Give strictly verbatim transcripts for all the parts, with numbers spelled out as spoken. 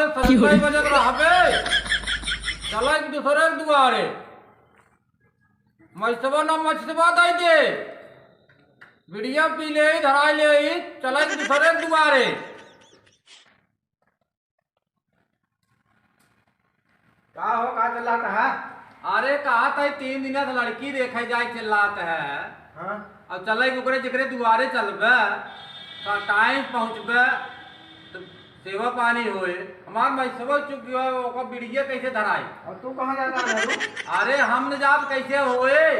सत्ताईस बजत रहबे, चला एक दूसरे के दुआरे। मछतवा ना मछतवा दई दे, बिड़िया पी ले, धराई ले, चला एक दूसरे के दुआरे। का हो, का चिल्लात है? अरे, कहा था, तीन दिन से लड़की देखे जाए चिल्लात है। हाँ। अब चले कि ओकरे जेकरे दुआरे चलबे, तो टाइम पहुँचबे, तो सेवा पानी होए। हमार मइसवा चुक गयो, ओकर बिड़िया कैसे धराई? और तू कहाँ जाता है, बाबू? अरे, हम न जाब कैसे होए?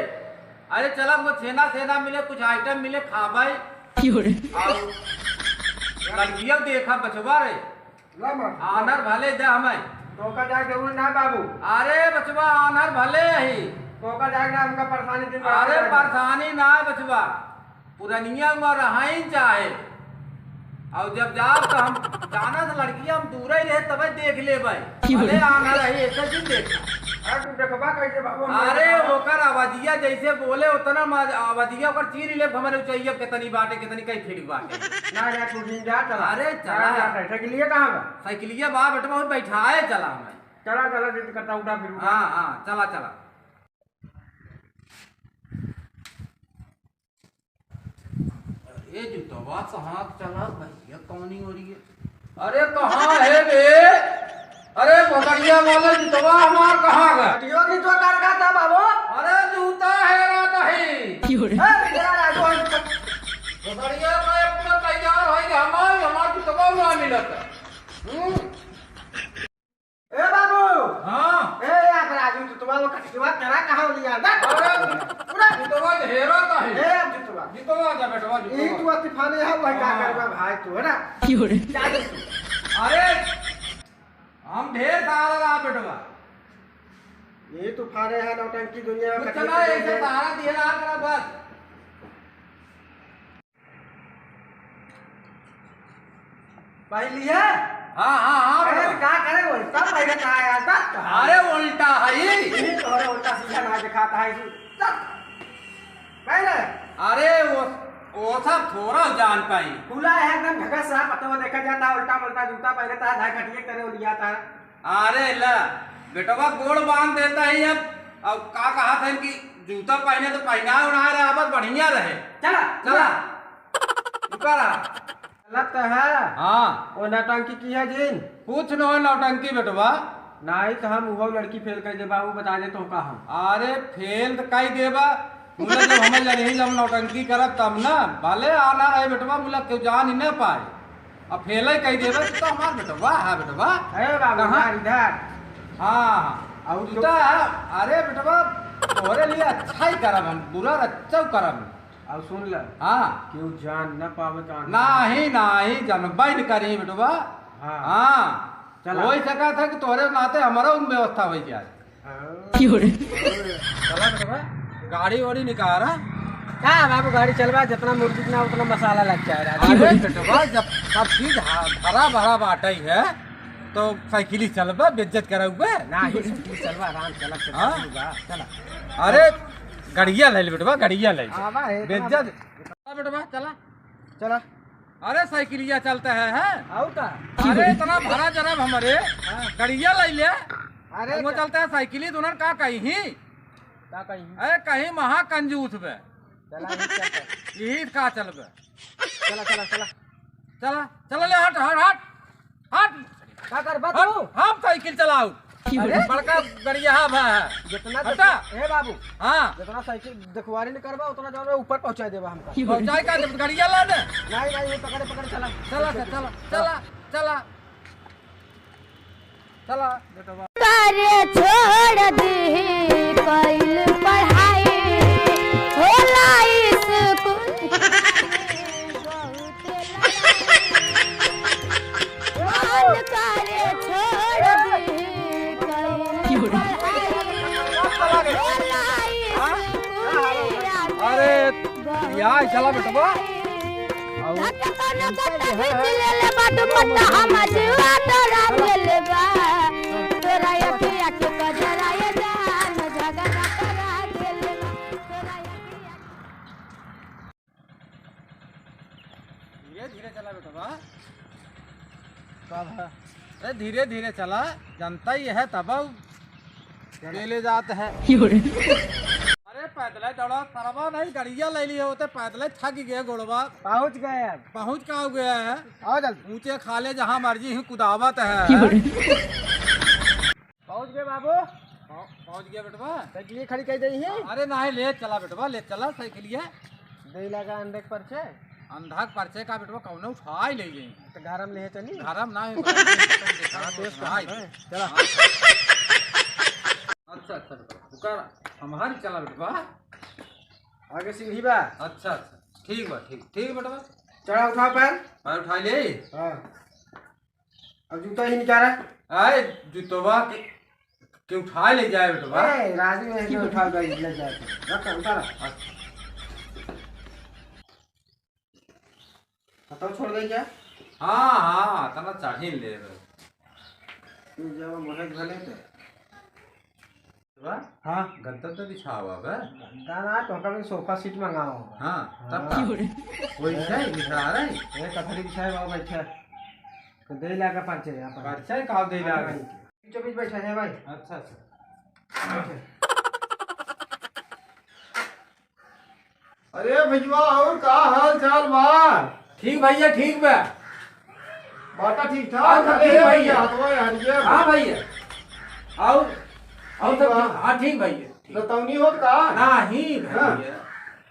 अरे, चला, वो छेना सेना मिले, कुछ आइटम मिले, खाबे। क्यों रे? और लड़किया देखा बचवा रे। ला मार। आनर भले दे हमें। तोका जाए जरूर ना बाबू। अरे बचवा, आनर भले ही। तोका जाए ना, हमका परेशानी दिन अरे परेशानी ना बचवा, पुरनिया में रहाई चाहे। और जब जाब तो हम जाना से लड़किया हम दूरे ही रहे, तबे देख लेबे। भले आनर रही, ऐसे भी देख। अरे तू देखबा कैसे बाबू, हम अरे देखबा। ओकर आवाजिया जैसे बोले उतना मज-, आवाजिया ओकर चीर ले, हमरे ऊँचाइया कितनी बाटे, कितनी कई फीट बाटे। ना, ना, तू दिन जा, चला। अरे, चला। ना, ना, साइकिलिया कहाँ बा? साइकिलिया बा, बेटवा, वही बैठाए चला मैं। चला, चला, जिद करता, उठा फिर, उठा। हाँ, हाँ, चला, चला। अरे, जुतवा कहाँ चला, भैया, कौनी हो रही है? अरे, कहाँ है बे? अरे, भोकड़िया वाला जुतवा हमार कहाँ गए? हटियो की तो कर का था बाबू? अरे, जूता हेरा नहीं। क्यों रे? ए, तेरा राजू है। भोकड़िया वाला पूरा तैयार है कि हमार, हमार जुतवा ना मिलत। हम्म? ए बाबू। हाँ। ए, आप राजू जुतवा वो कटिकवा तेरा कहाँ लिया? अरे, पूरा जुतवा हेरा नहीं। ए, आप जुतवा। जुतवा जा बेटवा, जुतवा। ई तू तूफाने है, वही का हाँ। करबा भाई तू, है ना? क्यों रे? जा दे तू। अरे, हम ढेर सारा रहा बेटवा। ये तूफान है, नौटंकी दुनिया में कुछ कभी ना, कभी ऐसे है। सहारा दिए रहा करा बस। पहन लिया? हाँ, हाँ, हाँ, अरे, बेटवा। तो का करे, उल्टा पहनता है यार, बस। अरे, उल्टा है ये। ये तो है, उल्टा सीधा ना दिखाता है, इसी। चल। पहले। अरे, वो, वो सब थोड़ा जान पाई। खुला है एकदम, ढका साफ, पतवा देखा जाता, उल्टा पुल्टा जूता पहनता है, धाय खटिए करे लिया था। अरे ला, बेटवा गोड़ बांध देता ही अब। अब का कहा था कि जूता पहने तो पहनाए उड़ाए रहे, अब बढ़िया रहे। चला, चला। रुका रहा। गलत तो है। हाँ। वो नौटंकी की है जिन। कुछ न हो नौटंकी बेटवा। नहीं तो हम वो लड़की फेल कर दे बाबू, बता दे तो का हम। अरे फेल तो कई देबा, मुला जब हमें लगे जब नौटंकी करब तब ना, भले आना रहे बेटवा, मुला क्यों जान ही ना पाए। अब फेल ही कई देबा तो हमार बेटवा है बेटवा। अरे बाबू, कहाँ? इधर, इधर। हाँ, हाँ। और और तो जूता है, अरे बेटवा, तोहरे लिए अच्छा ही करब हम, बुरा अच्छा करब। और सुन ले। हाँ। केहू जान न पावे तो आनंद। नाही, नाही, जानबे न करी बेटवा। हाँ। हाँ। चला। हो ही सका था कि तोहरे नाते हमारा उन व्यवस्था हो जाए। हाँ। क्यों रे? चला बेटवा, गाड़ी वाड़ी निकाल रहा। का बाबू, गाड़ी चलवा, जितना मुर्गी ना उतना मसाला लग जाए रहा। अरे बेटवा, जब सब चीज हा-, भरा भरा बाटे है, तो साइकिल ही चलबा, बेइज्जत कराउबा। नाही, साइकिल चलवा, आराम चला, चला, हाँ? चला। अरे, गड़िया ले ले बेटवा, गड़िया ले ले। आवा है, इतना बेइज्जत। चला बेटवा, चला। चला। अरे, साइकिलिया चलता है, हैं? और का? अरे, इतना भरा जरब हमरे, हाँ। गड़िया ले ले। अरे, वो च- चलता है साइकिल ही, तो उन्होंने का कही ही? का कही? अरे, कहीं महा कंजूस बे। चला, नहीं चलता। यही का चलबे। चला, चला, चला। चला, चला ले, हट, हट, हट। हट। का करबा हट, तू? हम साइकिल चलाऊ। अरे? बड़का गड़िया है भाई। जितना हटा। देख-, ए बाबू। हाँ। जितना साइकिल देखवारी नहीं करबा, उतना जाओ ऊपर पहुँचा देबा हमका। पहुँचाए का जब गड़िया ला दे। नहीं, नहीं, ये पकड़े, पकड़े चला। चला, चला, चला, चला, चला। चला, बेटवा। करे छोड़ दी कइल पढ़ाई, होला स्कूल। मन करे छोड़ दी कइल पढ़ाई, होला स्कूल। अरे, या चला बेटवा। धीरे धीरे चला बेटवा। का भा? ए, धीरे धीरे चला, जनता ही है तब चले जात है। क्यों रे? अरे पैदल ही दौड़ा, सरवा नहीं, गड़िया ले लिए होते, पैदल ही थक गए गोड़वा। पहुँच गए अब। पहुँच का हो गया है? आओ जल्दी। ऊँचे खाले जहाँ मर्जी ही कुदावत है। क्यों रे? पहुँच गए बाबू। पहुँ-, पहुँच गया बेटवा। साइकिल खड़ी कर दे ही। अरे नहीं, ले चला बेटवा, ले चला साइकिलिया। दे लगा अंधक परचे। अंधक परचे का बेटवा, कौनो उठाई ले जाई। तो घर में ले चली। घर में ना, हाँ, दोस्त भाई। चला। हाँ। अच्छा, अच्छा बेटवा, रुका, हमारी चला बेटवा। आगे सीढ़ी बा। अच्छा, अच्छा, ठीक बा, ठीक, ठीक बेटवा। चढ़ा उठा पैर। पैर उठा ले। हाँ। अब जूता ही निकाला। आए, जूतवा के, के उठा ले जाए बेटवा। ए, राजू है जो उठा गई, ले जाए तो। रख, उतारा। अच्छा। हथवा छोड़ दे क्या? हाँ, हाँ, तना चाही ले बे। तू जब मोहे घले ते। बा? हाँ। गद्दा तो बिछावा बे। गद्दा ना, तो कभी सोफा सेट मंगावा बा। हाँ, तब हाँ। का? वही है, बिछा रहे। ये कथरी बिछाए बा, बैठा। तो दे लागा परचे यहाँ पर। परचे का दे लागा? हाँ, भाई। बीचों बीच बैठा है भाई। अच्छा, अच्छा। अरे भैया, और का हाल चाल बा? ठीक भैया, ठीक बा। बाटा ठीक ठाक? हाँ, अरे ठीक भैया। भैया, हाथवा हरिया। हाँ भैया। और, और सब ठीक बा। ठीक? हाँ, ठीक भैया, ठीक। लतौनी होत का? नाही हाँ। भैया।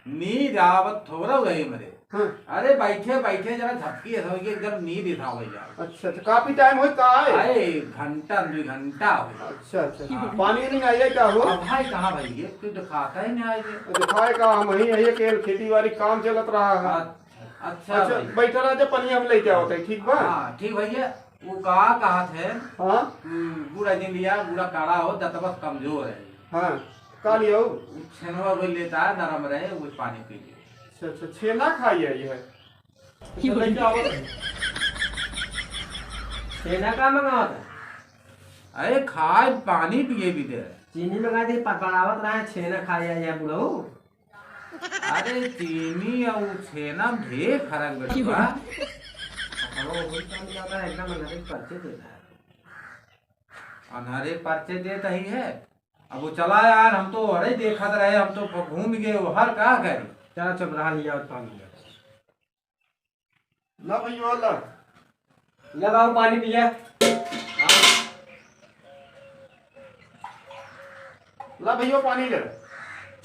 नींद आवत थोड़ा रहे मरे। हाँ। अरे बैठे बैठे जरा झपकी ऐसा हो गया, एकदम नींद ऐसा हो गया। अच्छा, अच्छा, काफी टाइम होई का आए? आए, घंटा, दुई घंटा हो गया। अच्छा, अच्छा। हाँ। पानी नहीं आया क्या हो? अब भाई कहाँ भाई, ये तू दिखाता ही नहीं आए। दिखाए का, हम ही है, ये केवल खेती बाड़ी काम चलत रहा है। अच्छा, अच्छा, अच्छा, भाई। बैठा रह जा, पानी हम लेके आवत है, ठीक बा? हाँ, ठीक भैया। वो का कहत है? हाँ? हम्म, बूढ़ा जिन लिया, बूढ़ा काढ़ा हो, दतबस कमजोर है। हाँ, का लिया हो? वो छेनवा वो लेता है, नरम रहे, वो पानी पी ले। अच्छा, अच्छा, छेना खाई है ये। अच्छा, लेके आवत है। छेना का मंगावत है? अरे खाए, पानी पिए भी दे। चीनी मंगा दे, पकड़ावत रहा है, छेना खाई है बुढ़ऊ। अरे चीनी और छेना में ढेर फर्क बेटवा। पकड़ो, वही काम ज्यादा है, एकदम अंधारे परचे देता है। अंधारे परचे देता ही है। अब वो चला यार, हम तो अरे देखत रहे, हम तो घूम गए, वो हर का करी। चला चुप रहा, लिया और पानी ले। ला भैया, ला। ले बाबू, पानी पिया। ला भैया, पानी ले।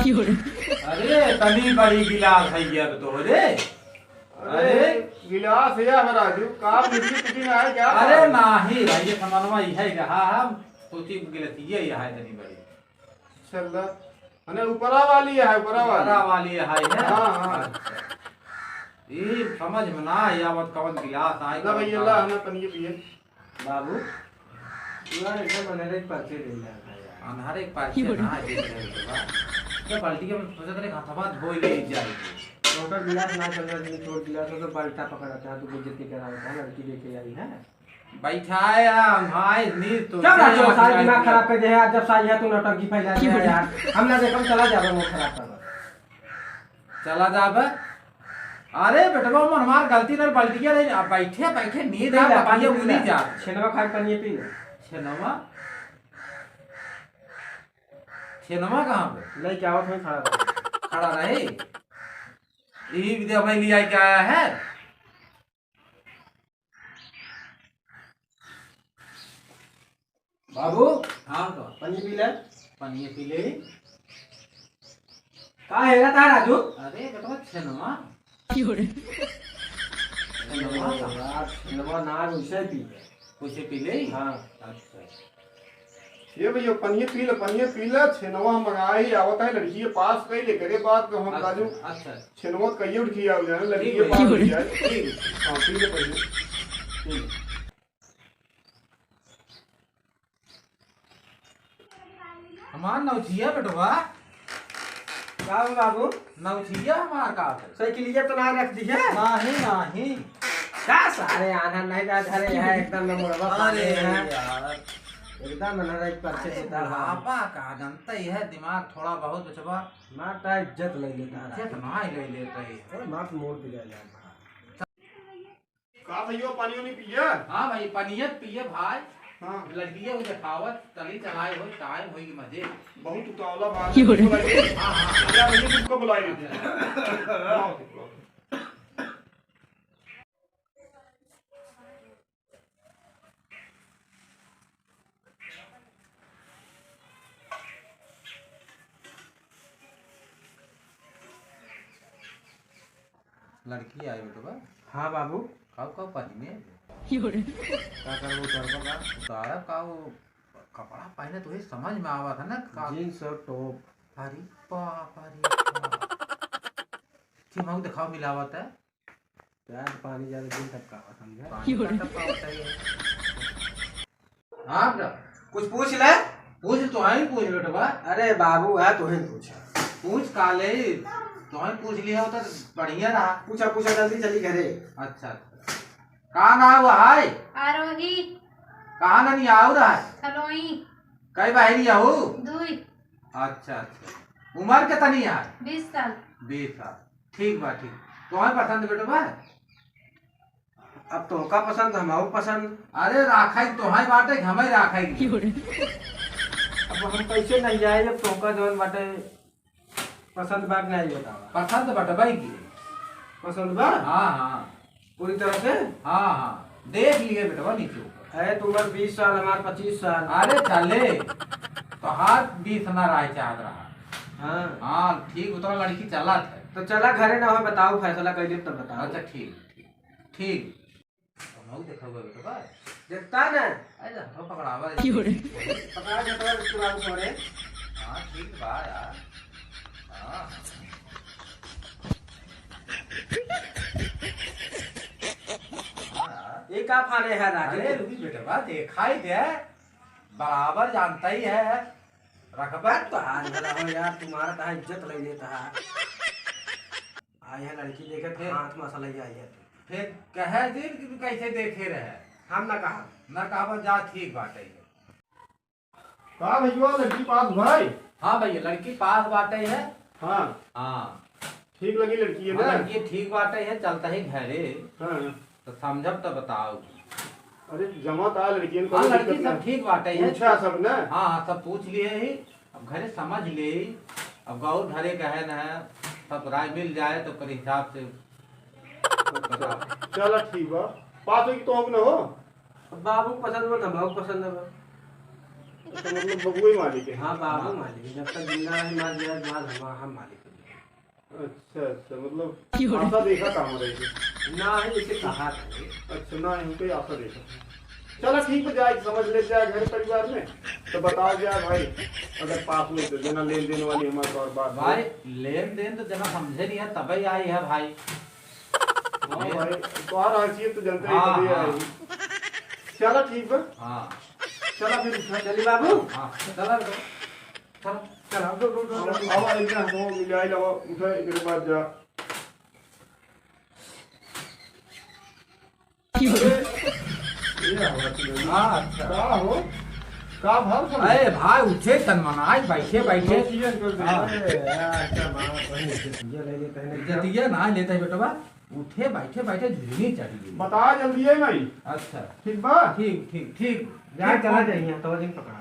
अरे, तनी बड़ी गिलास है ये अब तो रे। अरे, अरे। गिलास है यार राजू, का पीती पीती ना है क्या? अरे नाही भाई, ये सामानवा ही है, हाँ, हम सोची गिलास ये, ये है तनी बड़ी। चल, अने ऊपरा वाली है, ऊपरा वाली। ऊपरा वाली है, है? हाँ, हाँ। अच्छा। ई समझ में ना आई आवत कवन गिलास आई, ला कवन भैया, का। ला, हमें पनिया पिए। बाबू, तू यार एकदम अंधारे परचे दे रहा था यार। अंधारे परचे ना दे रहे बा। जब बाल्टी के हम सोचत रहे, हथवा धोई ले जाए। तो ओकर गिलास ना चल रहा, छोड़ गिलास, तो बाल्टा पकड़ा था, तू बेइज्जती करा था, लड़की देखे आई है। बैठाए, अंघाए, नीर तो चुप रह, जो सारी दिमाग खराब कर दे है यार, जब सारी है तू नौटंकी फैला दे है यार। हम ना देखम, चला जाबे, मुंह खराब कर। चला जाबे। अरे बेटवा, मन हमार गलती ना, बल्टिया रही, अब बैठे, बैठे, नींद आ, पनिया पी ले, मुनी जा। छेनवा खाए, पनिया पी ले। छेनवा? छेनवा कहाँ पे? लेके आवत है, खड़ा रहे। खड़ा रहे? यही विद्या भाई ले आके आया है। बाबू, हाँ तो। पनिया पी ले। पनिया पी ले। का हेरा था राजू? अरे बेटवा, छेनवा। क्यों रे? छेनवा का? यार, छेनवा ना, वैसे पी ले। वैसे पी ले? हाँ। अच्छा। ये भैया, पनिया पी ले, पनिया पी ले, छेनवा हम मंगाए ही, आवत है लड़की के पास कही ले, करे बात तो हम अच्छा, राजू। अच्छा। छेनवा कहिए उठ खिया हो जाए, लड़की ठीक के है। पास हो जाए। ठीक। हाँ, पी ले पनिया। ठीक। हमार नौचिया बेटवा। का हो बाबू? नौचिया हमार का है? साइकिलिया तो ना रख दी है? नाही, नाही। का सारे आना नहीं रहा, धरे है, एकदम न मुड़वा अरे पाले है। यार। एकदम न रही, परचे अरे देता है। बुढ़ापा का जनता ही है, दिमाग थोड़ा बहुत बचवा। मार टा इज्जत ले लेता है। इज्जत ना ही ले लेता है। अरे मार मोड़ दिया यार। का भैया, पानी वानी पिए? हाँ भाई, पानिया पिए भाई। हाँ। लड़किया को देखावत, चली चलाए हो, टाइम होई के मजे। बहुत उतावला भाई। क्यों रे? हाँ, हाँ। अरे भैया, तुमको बुलाए नहीं थे। बुलाओ, बुलाओ। लड़की आई बेटवा। हाँ बाबू। काऊ काऊ पानी में? का करबो, करबो का? उतारा का वो कपड़ा पहने तो ही समझ में आवा था ना का? जींस और टॉप। अरे बाप, अरे बाप। जी, हमको दिखाओ, मिलावत है। प्यार पानी ज्यादा दिन तक का समझा? पानी का टपका होता ही है। हाँ बेटा, कुछ पूछ ले। पूछ, तोहई पूछ बेटवा। अरे बाबू, है तोहई पूछा। पूछ का ले, तोहई पूछ लिया हो तो बढ़िया रहा। पूछा, पूछा, जल्दी चली घरे। अच्छा, अच्छा। का नाव है? आरोही। कहाँ ननी आऊ रहा है? खलोई। कई बहरी आहू? दुई। अच्छा, अच्छा। उमर केतनी है? बीस साल। बीस साल। ठीक बा, ठीक। तोहई पसंद बेटवा? अब तोहका पसंद, हमाऊ पसंद। अरे राखा ही तोहई बाटे, हमाई राखा ही। क्यों रे? अब हम कैसे नहीं जाए, जब तोहका जौन बाटे पसंद बात नहीं बतावा। पसंद बटवाई की। पसंद बा? हाँ, हाँ। पूरी तरह से? हाँ, हाँ। देख लिए बेटवा नीचे ऊपर। है तुम्हार बीस साल, हमार पच्चीस साल। अरे चले, तोहार बीस ना रहे चाहत रहा। हाँ। हाँ, ठीक उतना लड़की चला था। तो चला घरे ना हो, बताओ फैसला कर दे तब बताओ। अच्छा, ठीक, ठीक, ठीक। तो मऊ देखा हुआ बेटा बा। देखता ना। अरे, हथवा पकड़ावा। क्यों रे? पकड़ा के तो उसके बाद छोड़े। हाँ, ठीक बा यार। हाँ। हाँ यार। ये का फाने है राजू? अरे, रुकी बेटा बा, देखा ही दे। बराबर जानता ही है। रखबा। तो हाथ भला हो यार, तुम्हारा तो इज्जत ले लेता है। आई है लड़की देखे, फिर? हाथ में असलैया आई है। फिर कहे दिन कि तू कैसे देखे रहे? हम ना कहा। ना कहा, जा ठीक बाटे। का भैया, लड़की पास भाई? हाँ भैया, लड़की पास बाटे है। हाँ। हाँ। ठीक लगी लड़की है हाँ, ना? लड़की ठीक बाटे है, चलता ही घरे। हाँ। तो समझब तो बताओ। अरे जमा ता लड़कियन को हाँ, भी लड़की दिक्कत सब ना। ठीक बाटे है। पूछा सब ना? हाँ, हाँ, सब पूछ लिए ही। अब घरे समझ ले, अब गौर घरे कहे न, सब राय मिल जाए तो ओकर हिसाब से अच्छा, बताओ। चला ठीक बा। पास होई कि तो हो कि ना हो? अब बाबू पसंद बा, हमाऊ पसंद बा। अच्छा, मतलब बबुए मालिक है? हाँ, बाबू हाँ। मालिक है। जब तक जिंदा है, मर जाए, बाद हम, हम मालिक हो जाए। अच्छा, अच्छा, मतलब क्यों रे? आशा देखा था हमारे को। ना है, इसे कहा था ये। अच्छा, ना है, हमको आशा देखा था। चला ठीक है, जाए, समझ ले जाए घर परिवार में, तो बताओ जाए भाई, अगर पास में तो देना लेन देन वाली हमारे को और बात हो। भाई, लेन देन तो जना समझे नहीं है, तबे आई है भाई। हाँ लेन भाई, तो आ रहा है, तो जनते ही हाँ, तबे हाँ। आई। चला ठीक बा। हाँ। चला फिर उठा। चली बाबू। हाँ, चला बेटा। चला। चला, उठो, उठो, उठो, उठो। आवा, आवा, एक ना, हो, मिल आई, आवा, उठा, एक बार जा। अरे, ये आवा, चलो। हाँ, अच्छा। का हो? का भाव सब? अरे भाई, उठे तन मनाई, बैठे, बैठे। बस ये कर दे। हाँ। अरे यार, क्या बात है, इज्जतिया ले लेते हैं, इज्जतिया ना लेते हैं, बेटवा। उठे, बैठे, बैठे झुलनी चढ़ी गई। बता जल्दी है भाई। अच्छा। ठीक बा? ठीक, ठीक, ठीक। जा, ठीक चला बा। जाइए, तो दिन पकड़ा।